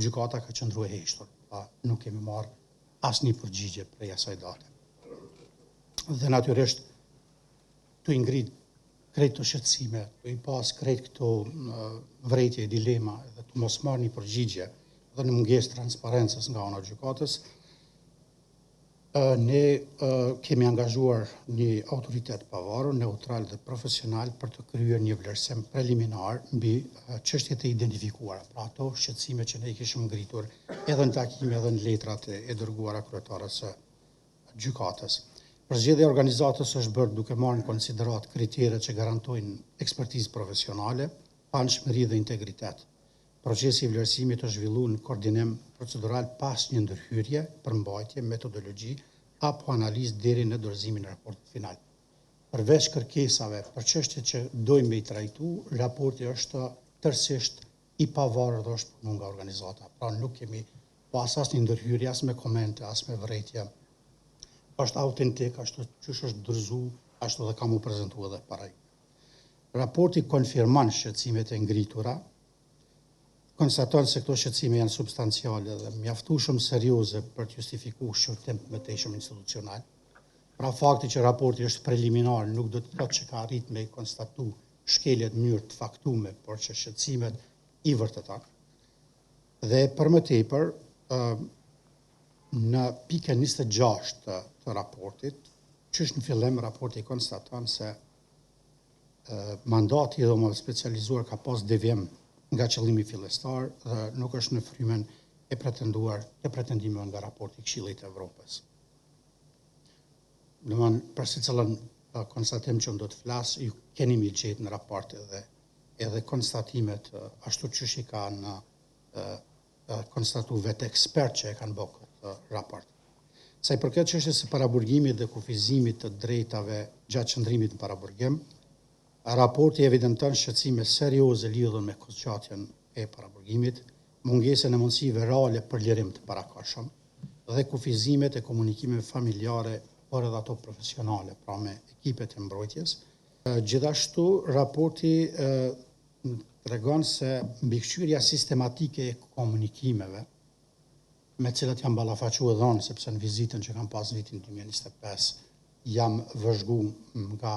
Gjykata ka qëndru e heshtur, pra nuk kemi marrë asnjë përgjigje prej asaj date. Dhe natyrisht, tu i ngrit krejt këto shqetësime, tu i pas krejt këto vërejtje e dilema dhe tu mos marrë një përgjigje dhe në mungesë transparencës nga ana e gjykatës, Ne kemi angazhuar një autoritet të pavarur, neutral dhe profesional për të kryer një vlerësim preliminar mbi çështjet e identifikuara, pra ato shqetësime që ne i kishim ngritur edhe në takime edhe në letrat e dërguara kryetares së gjykatës. Përzgjedhja e organizatës është bërë duke marrë në konsideratë kriteret që garantojnë ekspertizë profesionale, paanshmëri dhe integritet. Procesi i vlerësimit është zhvilluar në koordinim procedural pa asnjë ndërhyrje, përmbajtje, metodologji apo analizë deri në dorëzimin e raportit final. Përveç kërkesave për çështjet që dojmë me i trajtu, raporti është tërësisht i pavarur dhe është punu nga organizata. Pra nuk kemi pas asnjë ndërhyrje, as me komente, as me vërejtje. Është autentik, ashtu qysh është dorëzu, ashtu dhe ka mu prezentu edhe para ju. Raporti konfirmon shqetësimet e ngritura, konstaton se këto shqetësime janë substanciale dhe mjaftueshëm serioze për të justifikuar shqyrtim të mëtejshëm institucional. Pra fakti që raporti është preliminar nuk do të thotë që ka arrit me i konstatu shkeljet në mënyrë të faktume, por që shqetësimet i vërteton. Dhe për më tepër, në pikën 26 të, të raportit, qysh në fillim raporti konstaton se mandati i dhomave specializuar ka pas devijim nga qëllimi fillestar dhe nuk është në frymën e pretenduar të pretendimeve nga raporti i Këshillit të Evropës. Domthon për secilën konstatim që unë do të flas, ju keni mi gjetë në raport edhe edhe konstatimet ashtu qysh i kanë konstatu vetë ekspert që e kanë bërë këtë raport. Sa i përket çështjes së paraburgimit dhe kufizimit të drejtave gjatë qëndrimit në paraburgim, raporti evidenton shqetësime serioze lidhur me kohëzgjatjen e paraburgimit, mungesën e mundësive reale për lirim të parakohshëm dhe kufizimet e komunikimeve familjare, por edhe ato profesionale, pra me ekipet e mbrojtjes. Gjithashtu, raporti tregon se mbikëqyrja sistematike e komunikimeve me të cilat jam ballafaqu edhe unë, sepse në vizitën që kam pas në vitin 2025 jam vëzhgu nga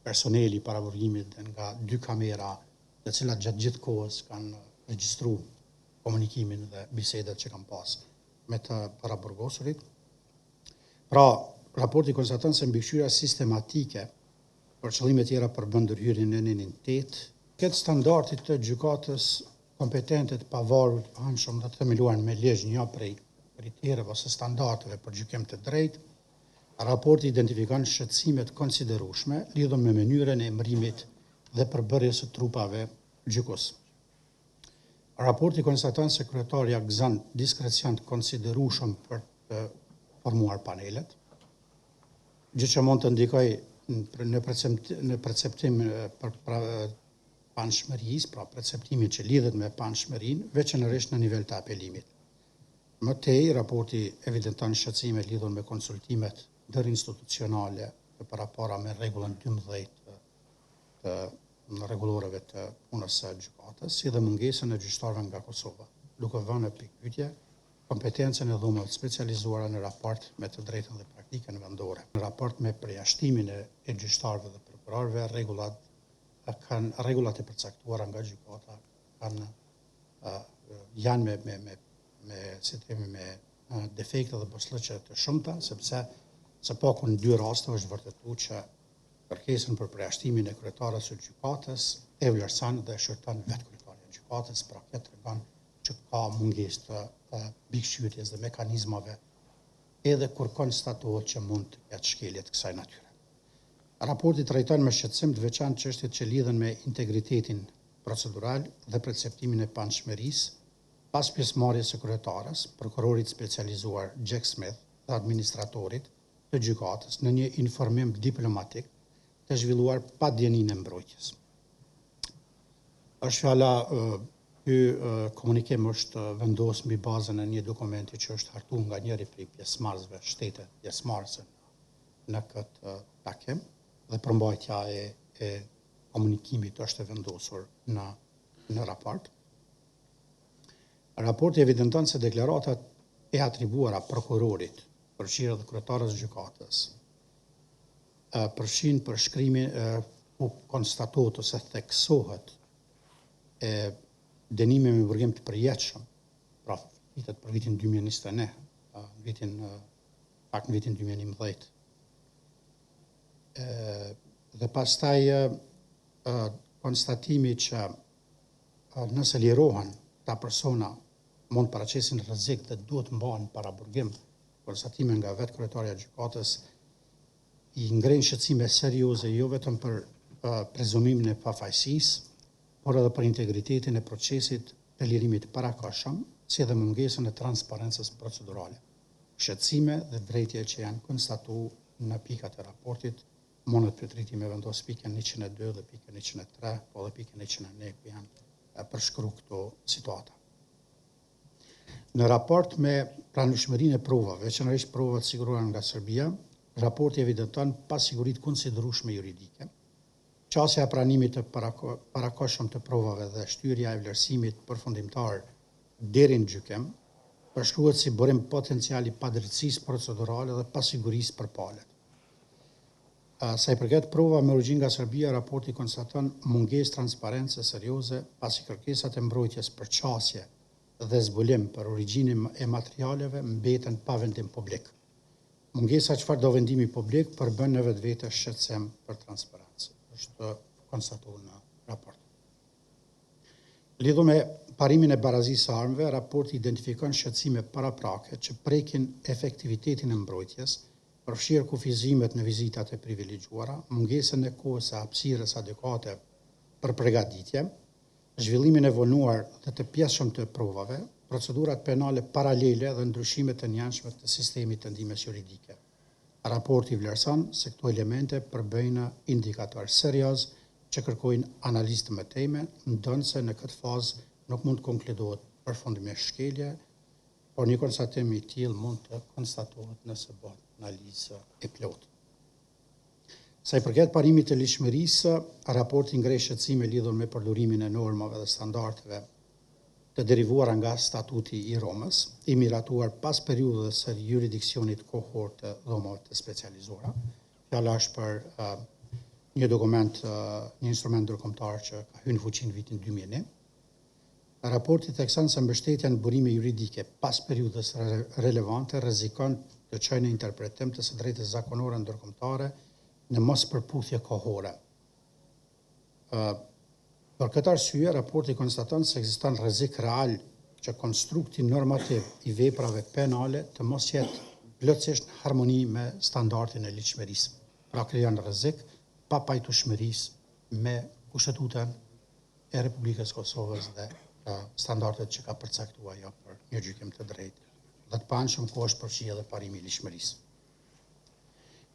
personeli i paraburgimit dhe nga dy kamera të cilat gjatë gjithë kohës kanë regjistru komunikimin dhe bisedat që kam pas me të paraburgosurit. Pra, raporti konstaton se mbikëqyrja sistematike për qëllime tjera përbën ndërhyrjen në nenin 8, këtë standardit të gjykatës kompetente të pavarur, të paanshëm dhe të themeluar me ligj një prej kritereve ose standardeve për gjykim të drejtë, raporti identifikon shqetësime të konsiderueshme lidhur me mënyrën e emërimit dhe përbërjes së trupave gjykues. Raporti konstaton se kryetarja gëzon diskrecion të konsiderueshëm për të formuar panelet, gjë që mund të ndikojë në në perceptim për pra, paanshmërisë, pra perceptimin që lidhet me paanshmërinë, veçanërisht në nivel të apelimit. Më tej, raporti evidenton shqetësime lidhur me konsultimet ndërinstitucionale të parapara me rregullën 12 të rregulloreve të punës së gjykatës, si dhe mungesën e gjyqtarëve nga Kosova, duke vënë në pikëpyetje kompetencën e dhomave të specializuara në raport me të drejtën dhe praktikën vendore. Në raport me përjashtimin e, e gjyqtarëve dhe prokurorëve, rregullat kanë rregullat e përcaktuara nga gjykata kanë uh, janë me me me me si të themi me defekte dhe boshllëqe të shumta, sepse së paku në dy raste është vërtetuar që kërkesën për përjashtimin e kryetares së gjykatës e vlerëson dhe e shqyrton vetë kryetarja e gjykatës, pra kjo tregon që ka mungesë të mbikëqyrjes dhe mekanizmave edhe kur konstatohet që mund të ketë shkelje të kësaj natyre. Raporti trajton me shqetësim të veçantë çështjet që lidhen me integritetin procedural dhe perceptimin e paanshmërisë pas pjesëmarrjes së kryetares, prokurorit specializuar Jack Smith dhe administratorit të gjykatës në një informim diplomatik të zhvilluar pa dijeninë e mbrojtjes. Është fjala ky komunikim është vendosur mbi bazën e një dokumenti që është hartuar nga njëri prej pjesëmarrësve, shtete pjesëmarrëse në këtë takim dhe përmbajtja e, e komunikimit është e vendosur në në raport. Raporti evidenton se deklaratat e atribuara prokurorit, përfshirë edhe kryetares së gjykatës, përfshin përshkrimin ku konstatohet ose theksohet e dënimi me burgim të përjetshëm, pra flitet për vitin 2021, në vitin pak në vitin 2011. Dhe pastaj konstatimi që nëse lirohen këta persona mund të paraqesin rrezik dhe duhet mbahen në paraburgim, konstatime nga vetë kryetarja e gjykatës i ngrenë shqetësime serioze jo vetëm për prezumimin e pafajësisë, por edhe për integritetin e procesit të lirimit të parakohshëm, si dhe mungesën e transparencës procedurale. Shqetësime dhe vërejtje që janë konstatu në pikat e raportit, mundet Petriti me vendos pikën 102 dhe pikën 103, po dhe pikën 101 ku janë përshkru këto situata. Në raport me pranueshmërinë e provave, veçanërisht provat siguruara nga Serbia, raporti evidenton pasiguri të konsiderueshme juridike. Qasja e pranimit të parakohshëm të provave dhe shtyrja e vlerësimit përfundimtar deri në gjykim, përshkruhet si burim potencial i padrejtësisë procedurale dhe pasigurisë për palët. Sa i përket prova me origjinë nga Serbia, raporti konstaton mungesë transparence serioze, pasi kërkesat e mbrojtjes për qasje dhe zbulim për origjinën e materialeve mbeten pa vendim publik. Mungesa e çfarëdo vendimi publik përbën në vetvete shqetësim për transparencë. Është konstatuar në raport. Lidhur me parimin e barazisë së armëve, raporti identifikon shqetësime paraprake që prekin efektivitetin e mbrojtjes, përfshirë kufizimet në vizitat e privilegjuara, mungesën e kohës së hapësirës adekuate për përgatitje, zhvillimin e vonuar dhe të pjesshëm të provave, procedurat penale paralele dhe ndryshimet e njëanshme të sistemit të ndihmës juridike. Raporti vlerëson se këto elemente përbëjnë indikator serioz që kërkojnë analizë të mëtejme, ndonëse në këtë fazë nuk mund të konkludohet përfundimisht shkelje, por një konstatim i tillë mund të konstatohet nëse bëhet analizë e plotë. Sa i përket parimit të ligjshmërisë, raporti ngre shqetësime lidhur me përdorimin e normave dhe standardeve të derivuara nga Statuti i Romës, i miratuar pas periudhës së juridiksionit kohor të dhomave të specializuara. Fjala është për uh, një dokument, uh, një instrument ndërkombëtar që ka hyrë në fuqi në vitin 2001. Raporti thekson se mbështetja në burime juridike pas periudhës relevante rrezikon të çojë në interpretim të së drejtës zakonore ndërkombëtare në mospërputhje kohore. Për këtë arsye, raporti konstaton se ekziston rrezik real që konstrukti normativ i veprave penale të mos jetë plotësisht në harmoni me standardin e ligjshmërisë. Pra krijon rrezik papajtueshmërisë me kushtetutën e Republikës së Kosovës dhe standardet që ka përcaktuar ajo për një gjykim të drejtë dhe të paanshëm ku është përfshirë edhe parimi i ligjshmërisë.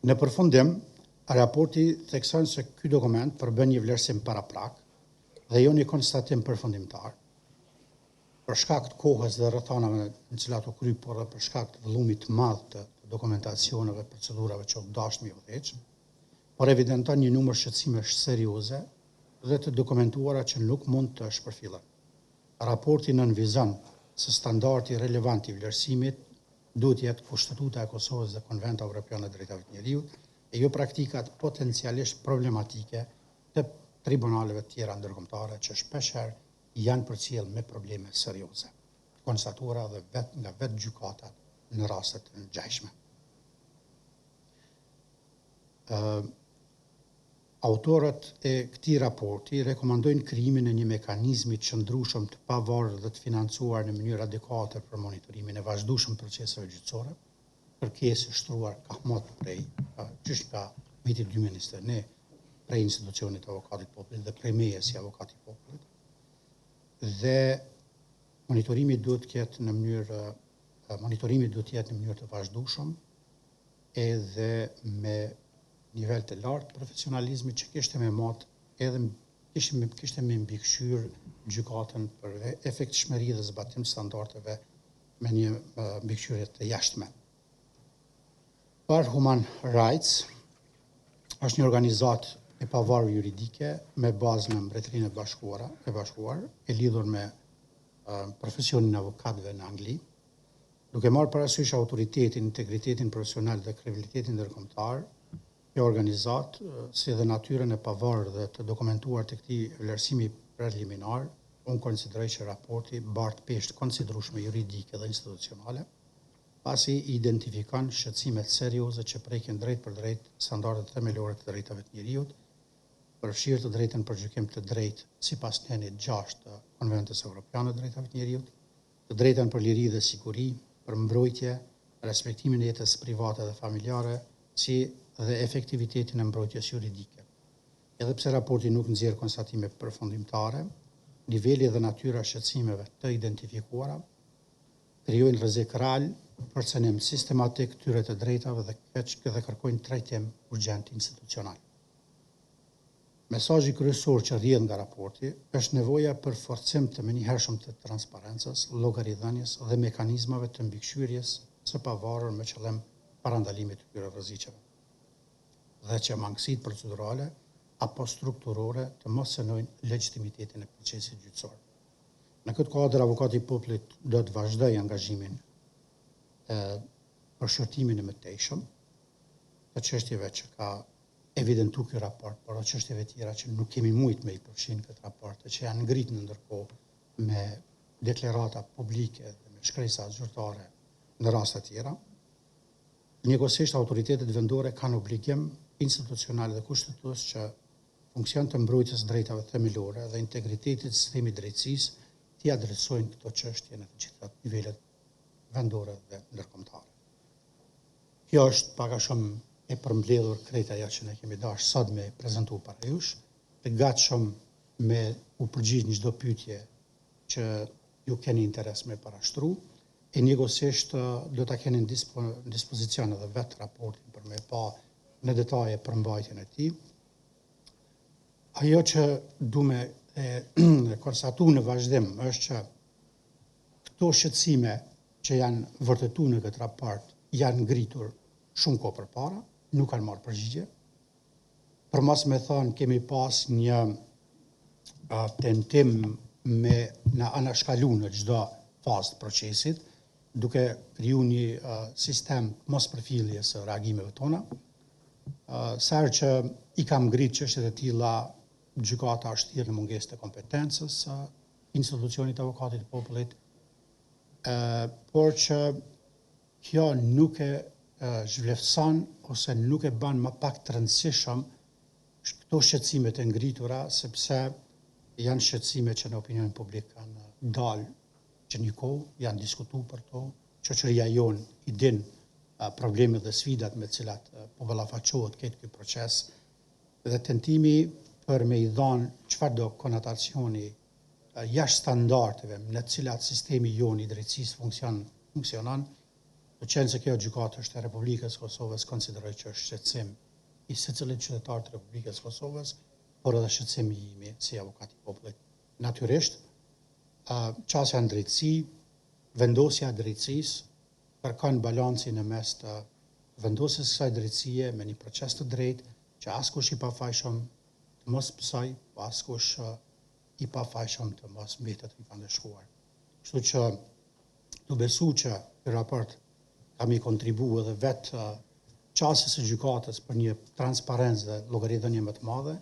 Në përfundim, raporti thekson se ky dokument përbën një vlerësim paraprak dhe jo një konstatim përfundimtar, për shkak të kohës dhe rrethanave në cilat u kry, por edhe për shkak të vëllumit të madh të dokumentacioneve, procedurave që u dasht me udhëheq, por evidenton një numër shqetësimesh serioze dhe të dokumentuara që nuk mund të shpërfillen. Raporti nënvizon se standardi relevant i vlerësimit duhet të jetë Kushtetuta e Kosovës dhe Konventa Evropiane e Drejtave të Njeriut, e jo praktikat potencialisht problematike të tribunaleve të tjera ndërkombëtare që shpeshherë janë përcjellë me probleme serioze, të konstatuara edhe vet nga vetë gjykatat në raste të ngjashme. Ë Autorët e këtij raporti rekomandojnë krijimin e një mekanizmi të qëndrueshëm të pavarur dhe të financuar në mënyrë adekuate për monitorimin e vazhdueshëm të proceseve gjyqësore, kërkesë shtruar kahmot prej qysh nga viti 2021 prej institucionit të avokatit të popullit dhe prej meje si avokat i popullit. Dhe monitorimi duhet të ketë në mënyrë monitorimi duhet të jetë në mënyrë të vazhdueshëm edhe me nivel të lartë profesionalizmi që kishte me mat edhe kishte me, kishte me mbikëqyr gjykatën për efektshmëri dhe zbatim standardeve me një mbikëqyrje të jashtme. Par Human Rights është një organizatë e pavarur juridike me bazë në Mbretërinë e Bashkuara, e Bashkuar, e lidhur me profesionin e avokatëve në Angli. Duke marrë parasysh autoritetin, integritetin profesional dhe kredibilitetin ndërkombëtar, kjo organizatë, si dhe natyrën e pavarur dhe të dokumentuar të këtij vlerësimi preliminar, unë konsideroj që raporti bart peshë të konsiderueshme juridike dhe institucionale, pasi identifikon shqetësimet serioze që prekin drejtpërdrejt standardet themelore të drejtave të njeriut, përfshirë të drejtën për gjykim të drejtë sipas nenit 6 të Konventës Evropiane të Drejtave të Njeriut, të drejtën për liri dhe siguri, për mbrojtje, respektimin e jetës private dhe familjare, si dhe efektivitetin e mbrojtjes juridike. Edhe pse raporti nuk nxjerr konstatime përfundimtare, niveli dhe natyra e shqetësimeve të identifikuara krijojnë rrezik real për cenim sistematik këtyre të drejtave dhe keq dhe kërkojnë trajtim urgjent institucional. Mesazhi kryesor që rrjedh nga raporti është nevoja për forcim të menjëhershëm të transparencës, llogaridhënies dhe mekanizmave të mbikëqyrjes së pavarur me qëllim parandalimit të këtyre rreziqeve. Dhe që mangësitë procedurale apo strukturore të mos cenojnë legjitimitetin e procesit gjyqësor. Në këtë kuadër, avokati i popullit do të vazhdojë angazhimin e për shqyrtimin e mëtejshëm të çështjeve që ka evidentu ky raport, por edhe çështjeve tjera që nuk kemi mujt me i përfshi në këtë raport e që janë ngritë në ndërkohë me deklarata publike dhe me shkresa zyrtare në raste tjera. Njëkohësisht autoritetet vendore kanë obligim institucional dhe kushtetues që funksion të mbrojtjes së drejtave themelore dhe integritetit të sistemit të drejtësisë t'i adresojnë këto çështje në të gjitha nivelet vendore dhe ndërkombëtare. Kjo është pak a shumë e përmbledhur krejt ajo që ne kemi dashur sot me prezantu para jush, të gatshëm me u përgjigj në çdo pyetje që ju keni interes me parashtru, e njëkohësisht do ta keni në dispo, dispozicion edhe vetë raportin për me pa në detaje përmbajtjen e tij. Ajo që du me e, e konstatu në vazhdim është që këto shqetësime që janë vërtetu në këtë raport janë ngritur shumë kohë përpara, nuk kanë marrë përgjigje. Për mos me thonë, kemi pas një a, tentim me na anashkalu në çdo fazë të procesit, duke kriju një uh, sistem mos përfilljes së reagimeve tona. Uh, sa herë që i kam ngrit çështjet e tilla, gjykata është thirrë në mungesë të kompetencës së institucionit të avokatit të popullit, uh, por që kjo nuk e zhvleftëson ose nuk e bën më pak të rëndësishëm këto shqetësime të ngritura, sepse janë shqetësime që në opinion publik kanë dalë që një kohë, janë diskutu për to, shoqëria jonë i din problemet dhe sfidat me të cilat po ballafaqohet këtë ky proces dhe tentimi për me i dhanë çfarëdo konotacioni jashtë standardeve në të cilat sistemi jonë i drejtësisë funksion, funksionon, të qenë se kjo gjykatë është e Republikës Kosovës, konsideroj që është shqetësim i secilit qytetar të Republikës Kosovës, por edhe shqetësim i imi si avokat i popullit. Natyrisht, qasja në drejtësi, vendosja e drejtësisë, kërkon balancin në mes të vendosjes së kësaj drejtësie me një proces të drejtë, që askush i pafajshëm të mos pësoj, po askush i pafajshëm të mos mbetet i pandëshkuar. Kështu që të besu që ky raport ka mi kontribu edhe vetë qasjes së gjykatës për një transparencë dhe llogaridhënie më të madhe,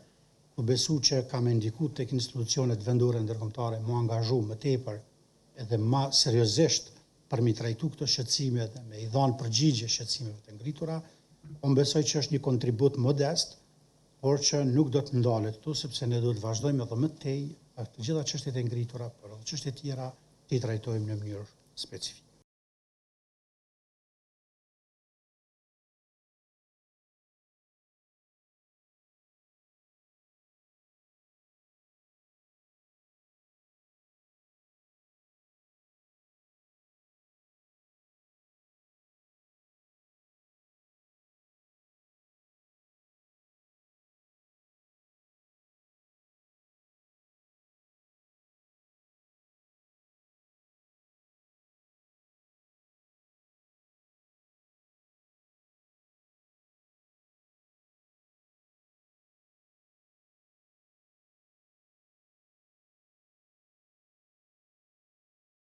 të besu që ka me ndiku tek institucionet vendore ndërkombëtare mu angazhu më tepër edhe ma seriozisht për mi trajtu këto shqetësime dhe me i dhanë përgjigje shqetësimeve të ngritura, unë besoj që është një kontribut modest, por që nuk do të ndalet këtu, sepse ne duhet të vazhdojmë edhe më tej të gjitha çështjet e ngritura, por edhe çështjet tjera t'i trajtojmë në mënyrë specifike.